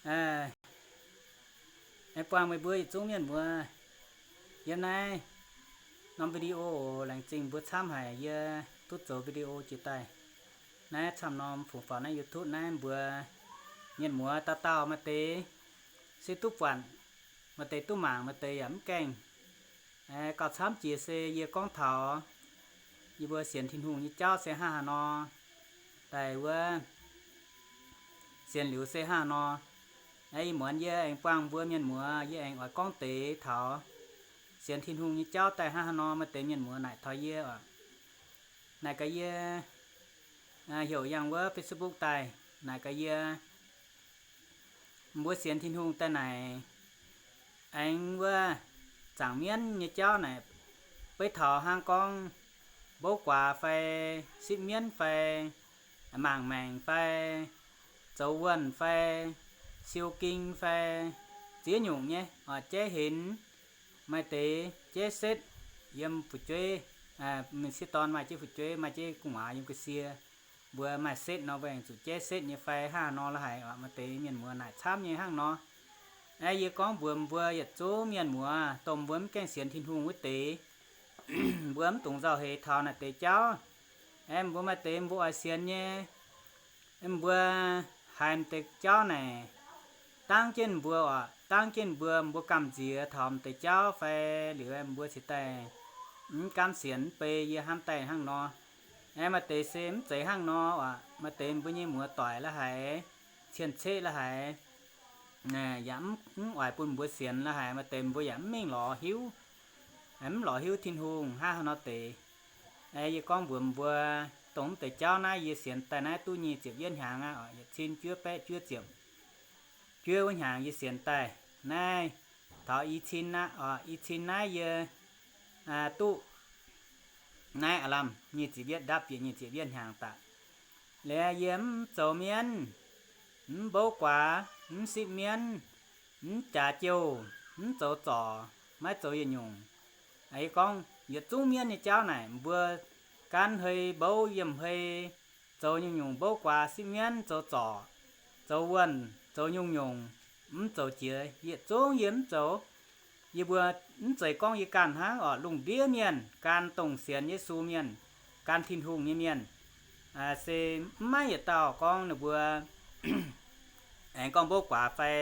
Aengx buangh meih mbuo yietc zungv mienh muoz yiem naaiv norm video oc. Laengz zingh mbuo camv haic yie duqv zoux video jiex daaih. Naaiv camv norm fungx faaux naaiv YouTube naaiv mbuox mienh muoz dauh dauh maaih deix se duqv buatc, maaih deix duqv mangc, maaih deix yaac mv gaengh gauh camv jiex se yie gorngv taux yie mbuo sienx Tin-Hungh nyei jauv se hnangv haaix nor, daaih wuov sienx liuz se hnangv haaix nor. Ih muonz yie aengx buangh mbuo mienh muoz, yie aengx oix gorngv deix taux sienx Tin-Hungh nyei jauv daaih hnangv haaix nor. Maaih deix mienh muoz naaic taux yie oc, naaic gaax yie, heuc yangh wuov Facebook daaih naaic gaax yie, mbuo sienx Tin-Hungh daaih naaic, aengx wuov zaangc mienv nyei jauv naaic, beiv taux hnangv gorngv mbouv guaax fai sipv mienv fai mangc maengc fai zoux wuonh fai siou ging fai ziex nyungc nyei oc, jaiv henx, maaih deix jaiv setv yiem fu'jueiv, mingh sieqv dorn maaih jienv fu'jueiv, maaih jienv gu'nguaaz yiem ga'sie, mbuo maaih setv nor mbuo aengx zuqc jaiv setv nyei fai hnangv haaix nor la'haic oc. Maaih deix mienh muoz naaic camv nyei hnangv nor. Aeqv, yie gorngv mbuox mbuo yietc zungv mienh muoz, dongh mbuo mv gaengh sienx Tin-Hungh wuov deix, mbuo mv dungx nzauh heix taux naaiv deix jauv. Aeqv, mbuo maaih deix mbuo oix sienx nyei, mbuo haiz m'deix jauv naaic, dangv jienv mbuo oc, dangv jienv mbuo, mbuo gamh nziex taux m'deix jauv fai liuz mbuo cingx daaih mv gaamv sienx mv bei yie hnamv daaih hnangv nor. Aeqv, maaih deix se mv zeiz hnangv nor oc. Maaih deix mbuo nyei muoz-doic la'haic, cien-ceqv la'haic, yaac mv oix bun mbuo sienx la'haic, maaih deix mbuo yaac mv mingh lorz hiuv, mv lorz hiuv Tin-Hungh hnangv haaix nor deix. Yie gorngv mbuox mbuo, dongh mv deix jauv naaiv yie sienx daaih naaiv duqv nyic ziepc yietv hnyangx aqv, yietc cin juov baeqv juov ziepc, juov wuov hnyangx yie sienx daaih naaiv, taux i cin aqv, i cin naaiv yie duqv naaiv aav lamh nyic ziepc yietv ndapv bieqc nyic ziepc yietv hnyangx daaih. Liuz yie mv zoux mienv, mv mbouv guaax, mv sipv mienv, mv jaax jouh, mv zoux zorc, maiv zoux yietc nyungc. Yie gorngv yietc zungv mienv nyei jauv naaic, mbuo gaanv hei mbouv yiem hei, zoux nyungc-nyungc mbouv guaax sipv mienv, zoux zorc, zoux wuonh, zoux nyungc-nyungc, mv zoux jiex, yietc zungv yie mv zoux. Yie mbuo mv zeiz gorngv yie ganh hnangv oc, lungh ndiev mienh, gan dongh sienx Yesu mienh, gan Tin-Hungh nyei mienh, se mv maaih yietc dauh gorngv ninh mbuo aengx gorngv mbouv guaax fai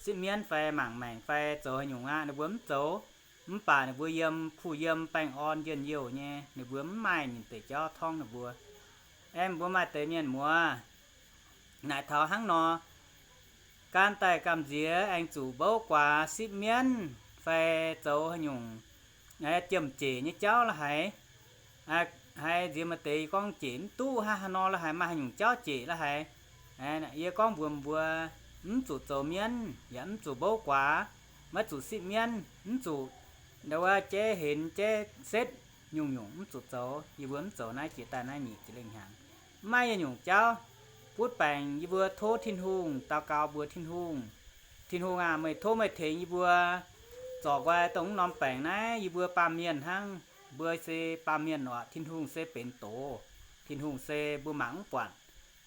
sipv mienv fai mangc maengc fai zoux haaix nyungc aqv, ninh mbuo mv zoux. Mv baac ninh mbuo yiem kuh yiem baengh orn njien-youh nyei, ninh mbuo mv maaih ninh deix jauv torngv ninh mbuo. Aeqv, mbuo maaih deix mienh muoz naaic taux hnangv nor, gan daaih gamh nziex aengx zuqc mbouv guaax sipv mienv fai zoux haaix nyungc jiem-jeic nyei jauv la'haic. Haiz nziex maaih deix gorngv jeic mv duqv hnangv haaix nor la'haic, maaih haaix nyungc jauv jeic la'haic. Yie gorngv mbuox mbuo, mv zuqc zoux mienv, yaac mv zuqc mbouv guaax, maiv zuqc sipv mienv, mv zuqc ndau wuov jaiv henx jaiv setv, nyungc-nyungc mv zuqc zoux. Yie mbuo mv zoux naaiv jiex daaih naaiv nyic ziepc lengh hnyangx, mv maaih yietc nyungc jauv. Butv baengc yie mbuo tov Tin-Hungh, daux gaux mbuox Tin-Hungh, Tin-Hungh aah, meih tov meih tengx yie mbuo zorc nqoi dongh mv norm baengc naaiv. Yie mbuo baamh mienh hnangv, mbuo se baamh mienh oc. Tin-Hungh se benx doz. Tin-Hungh se mbuo mangc mv buatc,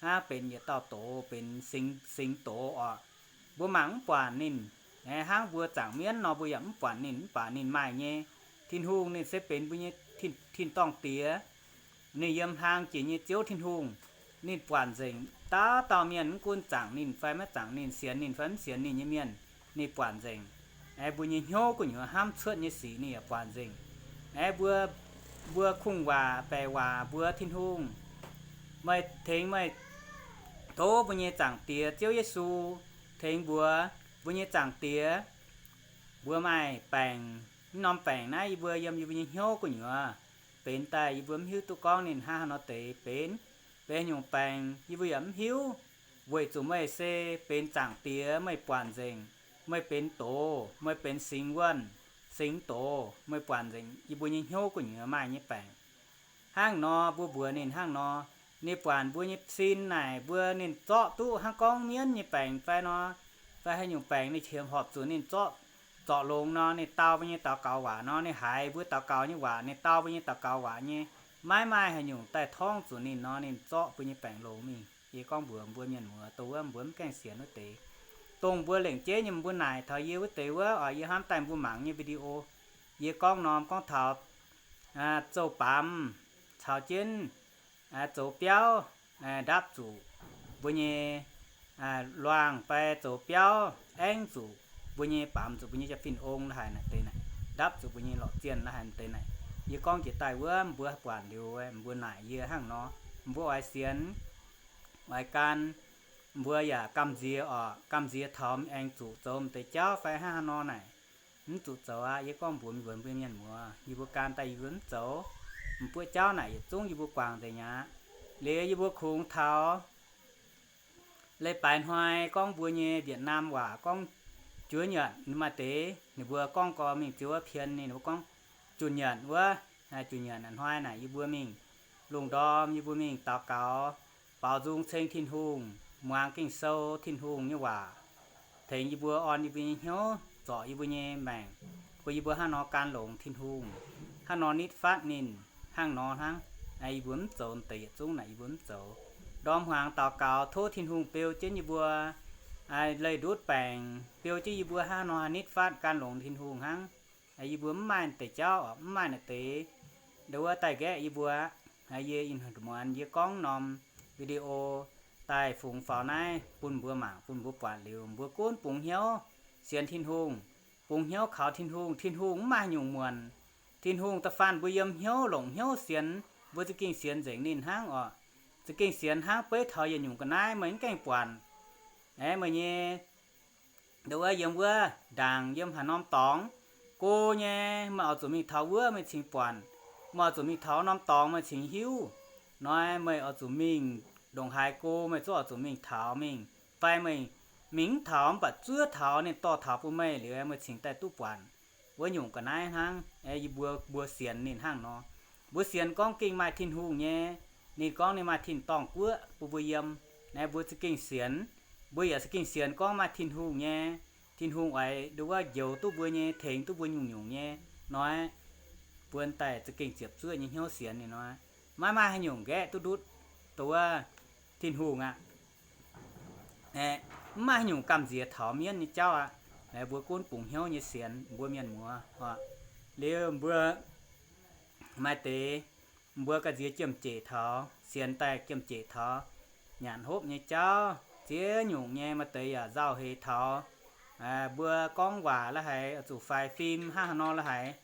hnangv benx yietc dauh doz, benx singx, singx doz oc. Mbuo mangc mv buatc ninh, hnangv mbuo zaangc mienv nor, mbuo yaac mv buatc ninh, mv baac ninh maaih nyei. Tin-Hungh ninh se benx mbuo nyei tin-dorngh Diex. Ninh yiem hlang jiex nyei Ziouv Tin-Hungh. Ninh buatc nzengc dauh dauh mienh, mv gunv zaangc ninh fai maiv zaangc ninh, sienx ninh fai mv sienx ninh nyei mienh, ninh buatc nzengc. Aeqv, mbuo nyei hnyouv gu'nyuoz hnamv cuotv nyei sic ninh yaac buatc nzengc. Aeqv, mbuo, mbuo kungx-waac baeqc waac mbuox Tin-Hungh, meih tengx meih, tov mbuo nyei Zaangc Diex Ziouv Yesu tengx mbuox mbuo nyei Zaangc Diex, mbuo maaih baengc, mv norm baengc naaiv yie mbuo yiem yie mbuo nyei hnyouv gu'nyuoz benx daaih, yie mbuo mv hiuv duqv gorngv ninh hnangv haaix nor deix benx, benx nyungc baengc yie mbuo yaac mv hiuv. Weic zuqc meih se benx Zaangc Diex, meih buatc nzengc. Meih benx doz, meih benx singx wuonh, singx doz, meih buatc nzengc yie mbuo nyei hnyouv gu'nyuoz maaih nyei baengc. Hnangv nor mbuo mbuox ninh hnangv nor, ninh buatc mbuo nyei sin naaic mbuo ninh zorqv duqv hnangv gorngv mienv nyei baengc fai nor, fai haaix nyungc baengc ninh qiemx horpc zuqc ninh zorqv, zorc longx nor, ninh dau mbuo nyei daux gaux waac nor, ninh haiz mbuo daux gaux nyei waac, ninh dau mbuo nyei daux gaux waac nyei, maiv maaih haaix nyungc daaih torngv zuqc ninh nor, ninh zorqv mbuo nyei baengc longx mingh. Yie gorngv mbuox mbuo mienh muoz, dongh wuov mbuo mv gaengh sienx wuov deix, dongh mbuo lengc jeiv nyei mbuo naaic taux yie wuov deix wuov oc, yie hnamv daaih mbuo mangc nyei video, yie gorngv norm gorngv taux zoux baamz caux jienv zoux biauv, ndapv zuqc mbuo nyei luangh fai zoux biauv aengv zuqc mbuo nyei baamz zuqc mbuo nyei jaa-fin ong la'haic naaic deix naaic, ndapv zuqc mbuo nyei lorqc zienh la'haic deix naaic. Yie gorngv jiex daaih wuov mbuo buatc liuz mbuo naaic yie hnangv nor, mbuo oix sienx, oix gan, mbuo yaac gamh nziex oc, gamh nziex taux aengx zuqc zoux m'deix jauv fai hnangv haaix nor naaic, mv zuqc zoux aqv. Yie gorngv mbuox mbuo mbuo mienh muoz, yie mbuo gan daaih yie mbuo mv zoux, m'buoqv jauv naaic yietc zungv yie mbuo guangc nzengc aqv. Liuz yie mbuo kungx taux leiz-baaix hnoi gorngv mbuo nyei Việt Nam waac gorngv จุดหยุด maaih deix ninh mbuo gorngv gorx mingh ziouc wuov pien ninh mbuo gorngv จุดหยุด wuov, จุดหยุด hnoi naaic yie mbuo mingh lungh ndorm yie mbuo mingh daux gaux, baaux nzung ceng Tin-Hungh, muangx Ging-Sou Tin-Hungh nyei waac, tengx yie mbuo orn yie mbuo nyei hnyouv, zorc yie mbuo nyei maengc, bun yie mbuo hnangv nor gan longx Tin-Hungh, hnangv nor nitv fatv ninh, hnangv nor hnangv. Yie mbuo mv zoux deix yietc zungv naaic yie mbuo mv zoux. Ndorm hmuangx daux gaux tov Tin-Hungh beu jienv yie mbuo leih ndutv baengc, beu jienv yie mbuo hnangv nor haih nitv fatv gan longx Tin-Hungh hnangv. Yie mbuo mv maaih deix jauv, mv maaih naaic deix nduov daaih nqaeqv yie mbuo. Yie ih muonz yie gorngv norm video daaih fungx faaux naaiv bun mbuo mangc, bun mbuo buatc liuz mbuo gunv bungx hnyouv sienx Tin-Hungh, bungx hnyouv kaux Tin-Hungh. Tin-Hungh mv maaih haaix nyungc muonc. Tin-Hungh da'faanh mbuo yiem hnyouv longc hnyouv sienx, mbuo za'gengh sienx nzengc ninh hnangv oc. Za'gengh sienx hnangv beiv taux yietc nyungc ga'naaiv meih mv gaengh buatc. Aeqv, meih nyei nduov yiem wuov ndaangc yiem haaix norm dorngx go nyei, meih oix zuqc mingh taux wuov meih cingx buatc. Meih oix zuqc mingh taux norm dorngx meih cingx hiuv. Nor meih oix zuqc mingh ndongc haaix go meih zungv oix zuqc mingh taux mingh. Fai meih mingh mv taux mv baac zuov taux ninh dorh taux bun meih liuz meih cingx daaih duqv buatc. Wuov nyungc ga'naaiv hnangv, yie mbuo, mbuo sienx ninh hnangv nor. Mbuo sienx gorngv gengh maaih Tin-Hungh nyei, ninh gorngv ninh maaih tin-dorngh guoqv bun mbuo yiem. Naaiv mbuo za'gengh sienx, mbuo yaac za'gengh sienx gorngv maaih Tin-Hungh nyei. Tin-Hungh oix nduov njoux duqv mbuo nyei, tengx duqv mbuo nyungc-nyungc nyei. Nor, buonv daaih za'gengh ziepc zuoqv nyei hnyouv sienx ninh nor, maiv maaih haaix nyungc nqaeqv duqv ndutv nduov Tin-Hungh aqv. Mv maaih haaix nyungc gamh nziex taux mienv nyei jauv aqv. Mbuo gunv bungx hnyouv nyei sienx mbuo mienh muoz oc. Liuz mbuo maaih deix mbuo gamh nziex jiemh jeic taux, sienx daaih jiemh jeic taux, nyanc hopv nyei jauv ziex nyungc nyei. Maaih deix yaac nzauh heix taux mbuo gorngv waac la'haiz oix zuqc faix fim hnangv haaix nor la'haiz,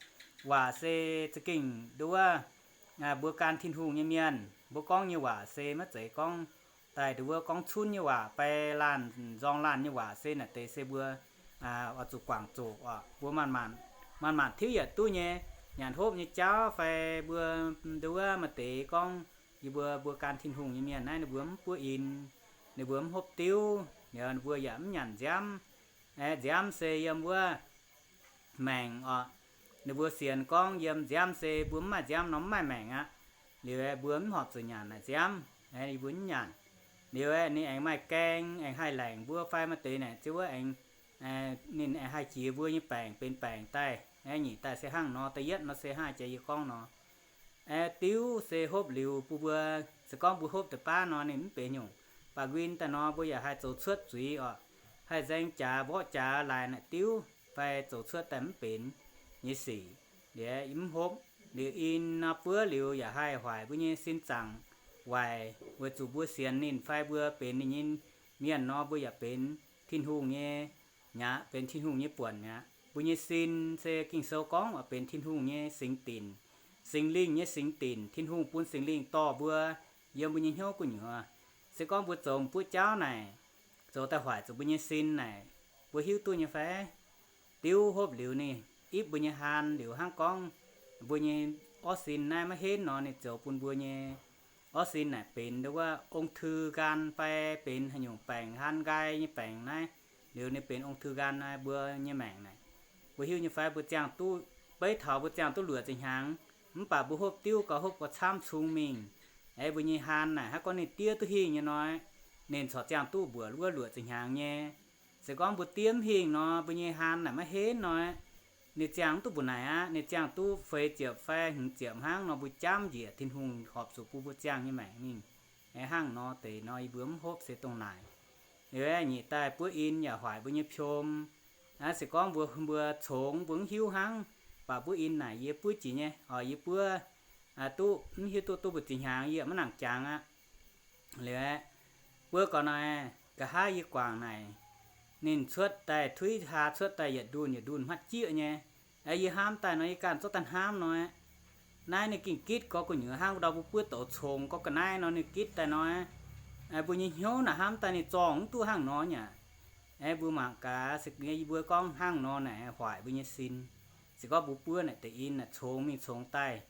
waac se za'gengh nduov mbuo gan Tin-Hungh nyei mienh mbuo gorngv nyei waac se maiv zeiz gorngv daaih nduov gorngv cunv nyei waac fai laanh nzorng laanh nyei waac se naaic deix se mbuo oix zuqc guangc zuqc oc. Mbuo manc-manc tiuv yietc duqv nyei, nyanc hopv nyei jauv fai mbuo nduov maaih deix gorngv yie mbuo, mbuo gan Tin-Hungh nyei mienh naaiv ninh mbuo mv buov in, ninh mbuo mv hopv diuv, ninh mbuo yaac mv nyanc nziaamv. Nziaamv se yiem wuov maengc oc. Ninh mbuo sienx gorngv yiem nziaamv se mbuo mv maaih nziaamv nor mv maaih maengc aqv. Liuz mbuo mv horpc zuqc nyanc naaic nziaamv, yie mbuo mv nyanc. Liuz ninh aengx maaih gaeng aengx haih laengc mbuo fai maaih deix naaic ziouc wuov aengx ninh aengx haih jiex mbuo nyei baengc benx baengc daaih. Nyic daaih se hnangv nor, da'yietv nor se hnangv jiex yie gorngv nor. Diuv se hopv liuz bun mbuo, se gorngv mbuo hopv deix baav nor ninh mv benx nyungc. Baac nquin daaih nor mbuo yaac haih zoux cuotv zuiz oc, haih nzaeng jaax mborqv jaax laaix naaic diuv fai zoux cuotv daaih mv benx nyei sic. Liuz mv hopv, liuz in nor buov liuz yaac haih hoic mbuo nyei sin zaangc waaic, weic zuqc mbuo sienx ninh fai mbuo benx ninh nyei mienh nor mbuo yaac benx Tin-Hungh nyei mi'aqv, benx Tin-Hungh nyei buonc mi'aqv. Mbuo nyei sin se Ging-Sou gorngv oix benx Tin-Hungh nyei singx dinc, Singx Lingh nyei singx dinc. Tin-Hungh bun Singx Lingh dorh mbuo yiem mbuo nyei hnyouv gu'nyuoz. Se gorngv mbuo zoux m'buoqv jauv naaic, zoux daaih hoic zuqc mbuo nyei sin naaic, mbuo hiuv duqv nyei fai? Diuv hopv liuz ninh ipv mbuo nyei haan liuz hnangv gorngv mbuo nyei orv sin naaiv maiv henv nor ninh zoux bun mbuo nyei orv sin naaic benx nduov ong-thư gan fai benx haaix nyungc baengc, haan nqaai nyei baengc naaiv, liuz ninh benx ong-thư gan naaiv mbuo nyei maengc naaic. Mbuo hiuv nyei fai mbuo ziangh duqv, beiv taux mbuo ziangh duqv luoqc ziepc hnyangx, mv baac mbuo hopv diuv gauh hopv gauh camv cung mingh. Aeqv, mbuo nyei haan naaic hnangv gorngv ninh diev duqv hingh nyei nor, ninh corc ziangh duqv mbuoqc wuov luoqc ziepc hnyangx nyei. Se gorngv mbuo diev mv hingh nor, mbuo nyei haan naaic maiv henv nor, ninh ziangh mv duqv mbu'naaic aqv. Ninh ziangh duqv feix ziepc fai hmz ziepc hnangv nor, mbuo jaav njiec Tin-Hungh horpc zuqc bun mbuo ziangh nyei maengc mingh. Aeqv, hnangv nor deix nor yie mbuo mv hopv se dongh naaic. Liuz nyic daaih buov in yaac hoic mbuo nyei piom. Aa, se gorngv mbuo, mbuo congx mbuo mv hiuv hnangv, baac buov in naaic yie buov jiex nyei, oc, yie buov duqv mv hiuv duqv duqv mbu'ziex hnyangx yie maiv nangc jangx aqv. Liuz aeqv, buov gau nor, nqa'haav yie guangc naaic, ninh cuotv daaih tuiv haa cuotv daaih yietc ndunh yietc ndunh hmatv jieqv nyei. Aeqv, yie hnamv daaih nor yie ganh zorqv daaih hnamv nor, naaiv ninh gengh gitv gorqv gu'nyuoz hnangv ndau mbuo buov douz congx gorqv ga'naaiv nor ninh gitv daaih nor, mbuo nyei hnyouv naaic hnamv daaih ninh zorngh mv duqv hnangv nor nyei aqv. Aeqv, mbuo mangc gaax, se yie mbuo gorngv hnangv nor naaic hoic mbuo nyei sin. Se gorngv mbuo buov naaic deix in naaic congx mingh congx daaih,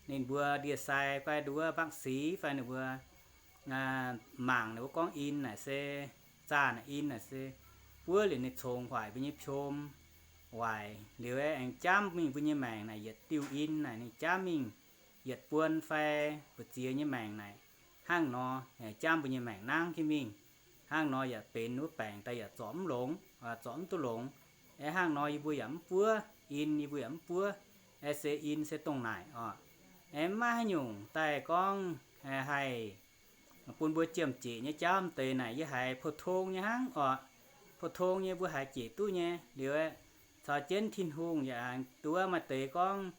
ninh mbuo ndie-sai fai nduov mbangc si fai ninh mbuo mangc ninh mbuo gorngv in naaic se, zaah naaic in naaic se, buov liuz ninh congx hoic mbuo nyei piom, waaic liuz aengx jamv mingh mbuo nyei maengc naaic yietc diuh in naaic ninh jamv mingh yietc buon fai mbu'ziex nyei maengc naaic hnangv nor, jamv mbuo nyei maengc nangv jienv mingh. Hnangv nor yaac benx wuov baengc daaih yaac zorc mv longx, zorc mv duqv longx. Aeqv, hnangv nor yie mbuo yaac mv buov in, yie mbuo yaac mv buov. Aeqv, se in se dongh naaic oc. Aeqv, maiv haaix nyungc daaih gorngv haih bun mbuo jiem jieqc nyei jauv m'deix naaic yie haiz pou-tong nyei hnangv oc. Pou-tong nyei mbuo haiz jieqc duqv nyei. Liuz caux jienv Tin-Hungh yaac duqv maaih deix gorngv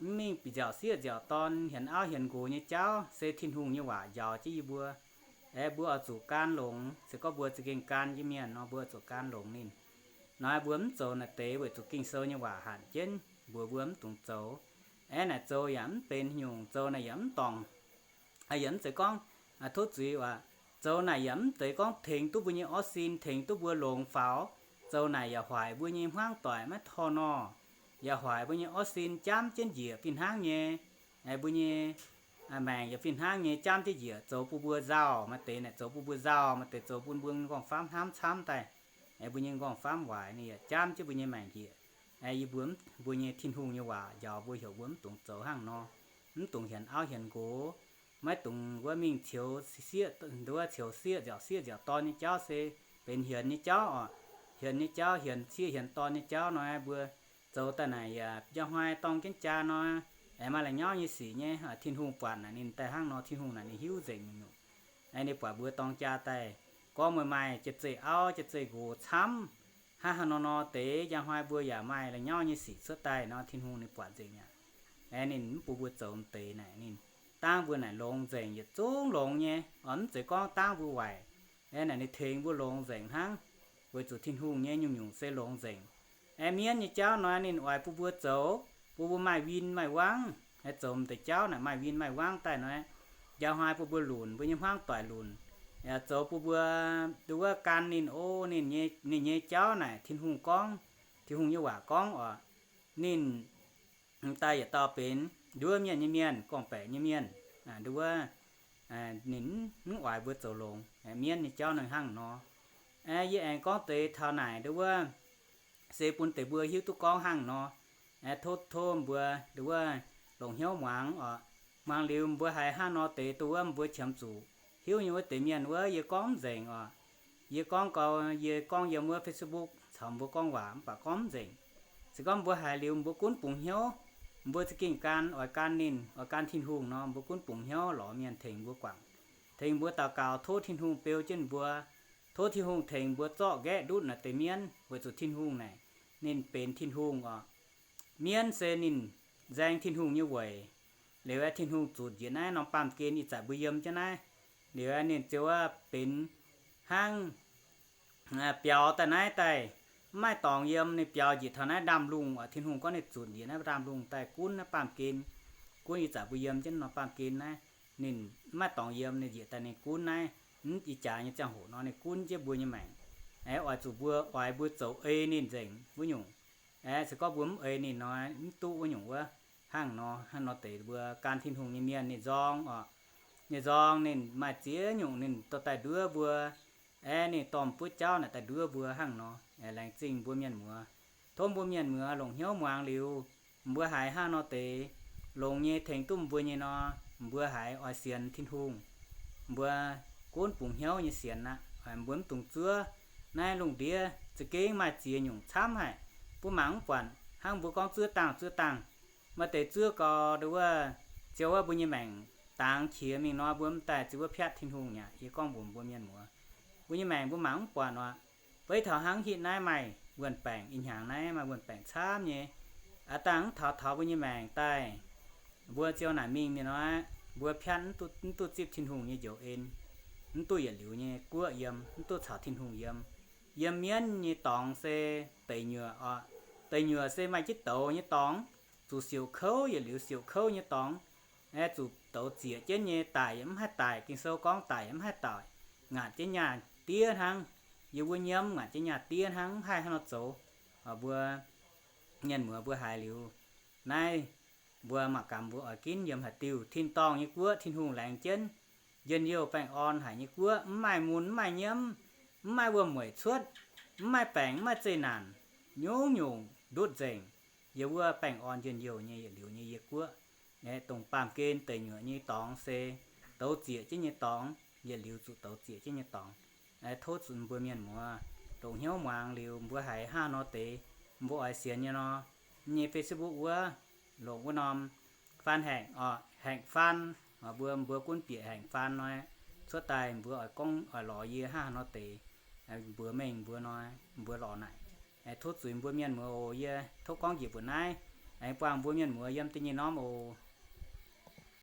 mv mingh nziaauc sieqv nziaauc dorn hienx auv hienx nqox nyei jauv se Tin-Hungh nyei waac njaaux jienv yie mbuo. Aeqv, mbuo oix zuqc gan longx. Se gorngv mbuo za'gengh gan jienv mienh nor mbuo oix zuqc gan longx ninh. Nor mbuo mv zoux naaic deix weic zuqc Ging-Sou nyei waac hanc jienv mbuox mbuo mv dungx zoux. Aeqv, naaic zoux yaac mv benx nyungc, zoux naaic yaac mv dorngc, yaac mv zeiz gorngv tov zuiz aac, zoux naaic yaac mv zeiz gorngv tengx duqv mbuo nyei orv sin, tengx duqv mbuo longx faaux. Zoux naaic yaac hoic mbuo nyei hmuangv doic maiv torh norh, yaac hoic mbuo nyei orv sin jamv jienv njiec fih hnangv nyei. Mbuo nyei maengc yaac fih hnangv nyei jamv jienv njiec, zoux bun mbuo nzauh maaih deix naaic, zoux bun mbuo nzauh maaih deix, zoux bun mbuo nqorngv-famv hnamv camv daaih. Mbuo nyei nqorngv-famv waaic ninh yaac jamv jienv mbuo nyei maengc njiec. Yie mbuo, mbuo nyei Tin-Hungh nyei waac njaaux mbuo heuc mbuo mv dungx zoux hnangv nor, mv dungx hienx auv hienx nqox, maiv dungx wuov mingh ceux sieqv, nduov ceux sieqv nziaauc sieqv nziaauc dorn nyei jauv se benx hienx nyei jauv oc. Hienx nyei jauv, hienx sieqv hienx dorn nyei jauv nor, mbuo zoux daaih naaic yaac njang hnoi dorng jienv jaa nor, aengx maaih la'nyauv nyei sic nyei. Tin-Hungh buatc naaic ninh daaih hnangv nor, Tin-Hungh naaic ninh hiuv nzengc nyungc-nyungc. Ninh buatc mbuo dorng jaa daaih, gorngv meih maaih jiex zeih auv jiex zeih nqox camv, hnangv haaix nor nor deix njang hnoi mbuo yaac maaih la'nyauv nyei sic cuotv daaih nor, Tin-Hungh ninh buatc nzengc aqv. Ninh mv bun mbuo zoux deix naaic, ninh dangv mbuo naaic longx nzengc, yietc zungv longx nyei oc. Mv zeiz gorngv dangv mbuo waaic. Naaic ninh tengx mbuo longx nzengc hnangv, weic zuqc Tin-Hungh nyei nyungc-nyungc se longx nzengc. Aeqv, mienv nyei jauv nor ninh oix bun mbuo zoux, bun mbuo maaih win maaih wangv. Aeqv, zoux m'deix jauv naaic maaih win maaih wangv daaih nor, njang hnoi bun mbuo lunc, mbuo nyei hmuangv doic lunc, yaac zoux bun mbuo, nduov, gan ninh, o, ninh nyei, ninh nyei jauv naaic Tin-Hungh gorngv, Tin-Hungh nyei waac gorngv oc. Ninh daaih yietc dauh benx nduov mienh nyei mienh, gorngv-baeqc nyei mienh, nduov, ninh mv oix mbuo zoux longx. Mienv nyei jauv naaic hnangv nor. Yie aengx gorngv deix taux naaic, nduov, se bun deix mbuo hiuv duqv gorngv hnangv nor. Tov, tov mbuo, nduov, longc hnyouv muangx oc. Muangx liuz mbuo haiz hnangv nor deix, nduov, mbuo qiemx zuqc hiuv nyei wuov deix mienh wuov, yie gorngv mv nzengc oc. Yie gorngv gau, yie gorngv yiem wuov Facebook caux mbuo gorngv waac mv baac gorngv mv nzengc. Se gorngv mbuo haiz liuz mbuo gunv bungx hnyouv, mbuo za'gengh gan, oix gan ninh, oix gan Tin-Hungh nor, mbuo gunv bungx hnyouv lorz mienh tengx mbuo guangc, tengx mbuo daux gaux, tov Tin-Hungh beu jienv mbuo, tov Tin-Hungh tengx mbuo zorqv nqaeqv ndutv naaic deix mienv, weic zuqc Tin-Hungh naaic ninh benx Tin-Hungh oc. Mienv se ninh nzaeng Tin-Hungh nyei weic. Liuz aeqv, Tin-Hungh zutc njiec naaiv norm baamh gen ih zanc mbuo yiem jienv naaiv. Liuz aeqv, ninh ziouc wuov benx hnangv biaux daaih naaiv daaih, mv maaih dorngx yiem. Ninh biaux njiec taux naaiv ndaamv-lungh oc. Tin-Hungh gorngv ninh zutc njiec naaiv ndaamv-lungh daaih gunv naaiv baamh gen, gunv ih zanc mbuo yiem jienv norm baamh gen naaiv. Ninh mv maaih dorngx yiem, ninh njiec daaih ninh gunv naaiv. Mv ih jaax nyei ziangh hoc nor ninh gunv jienv mbuo nyei maengc. Aeqv, oix zuqc mbuo, oix mbuo zoux ei ninh nzengc wuov nyungc. Aeqv, se gorngv mbuo mv ei ninh nor, mv duqv wuov nyungc wuov. Hnangv nor, hnangv nor deix mbuo gan Tin-Hungh nyei mienh ninh nzorng oc. Ninh nzorng ninh maaih ziex nyungc ninh dorh daaih nduov mbuo. Aeqv, ninh dorh buov jauv naaic daaih nduov mbuo hnangv nor. Aeqv, laengz zingh mbuo mienh muoz. Tov mbuo mienh muoz longc hnyouv muangx liuz, mbuo haiz hnangv nor deix longx nyei tengx duqv mbuo nyei nor, mbuo haiz oix sienx Tin-Hungh. Mbuo gunv bungx hnyouv nyei sienx aqv. Mbuo mv dungx zuov. Naaiv lungh ndiev za'gengh maaih ziex nyungc camv haic. Mbuo mangc mv buatc hnangv mbuo gorngv zuov dangh zuov dangh, maaih deix zuov gau, nduov, ziouc wuov mbuo nyei maengc dangx qiex mingh nor, mbuo mv daaih ziouc wuov piatv Tin-Hungh aqv. Yie gorngv mbuox mbuo mienh muoz, Mbuo nyei maengc mbuo mangc mv buatc oc. Beiv taux hnangv hitv naaiv maaih wuonh baengc, ih hnyangx naaiv maaih wuonh baengc camv nyei. Aav dangh mv taux taux mbuo nyei maengc daaih, mbuo ziouc naaic mingh mienh nor, mbuo piatv mv duqv zipv Tin-Hungh nyei njoux en, mv duqv yietc liuz nyei guoqv yiem, mv duqv caux Tin-Hungh yiem. Yiem mienv nyei dorngx se deic nyuoqc oc. Deic nyuoqc se maaih jienv douz nyei dorngx, zuqc siouc kouv, yietc liuz siouc kouv nyei dorngx, zuqc douz zieqc jienv nyei, daic yaac mv haih daic. Ging-Sou gorngv daic yaac mv haih daic, ngaatc jienv nyaah diev hnangv. Yie wuov nyiemv ngaatc jienv nyaah diev hnangv, mv haih haaix nor zoux. Mbuo mienh muoz mbuo haiz liuz naaiv, mbuo mangc gaax mbuo oix ginv yiem haaix diuh. Tin-dorngh nyei guoqv, Tin-Hungh laengz jienv, njien-youh baengh orn haic nyei guoqv, mv maaih mun, mv maaih nyiemv, mv maaih wuom-mueic cuotv, mv maaih baengc, mv maaih zeqc naanc, nyungc-nyungc ndutv nzengc. Yie wuov baengh orn njien-youh nyei yietc liuz nyei yie guoqv. Dongh baamh gen deic nyuoqc nyei dorngx se douz zieqc jienv nyei dorngx, yietc liuz zuqc douz zieqc jienv nyei dorngx. Tov zuqc mbuo mienh muoz longc hnyouv muangx liuz mbuo haiz hnangv nor deix, mbuo oix sienx nyei nor, nyei Facebook wuov, longc wuov norm faan haengh oc, haengh faan. Mbuo mbuo gunv bieqc haengh faan nor, cuotv daaih mbuo oix gorngv oix lorz yie hnangv nor deix, mbuox mengh mbuo nor, mbuo lorz naaic. Tov zuqc mbuo mienh muoz oc. Yie tov gorngv njiec mbuoqc naaiv. Aengx buangh mbuo mienh muoz yiem da'nyeic norm oc.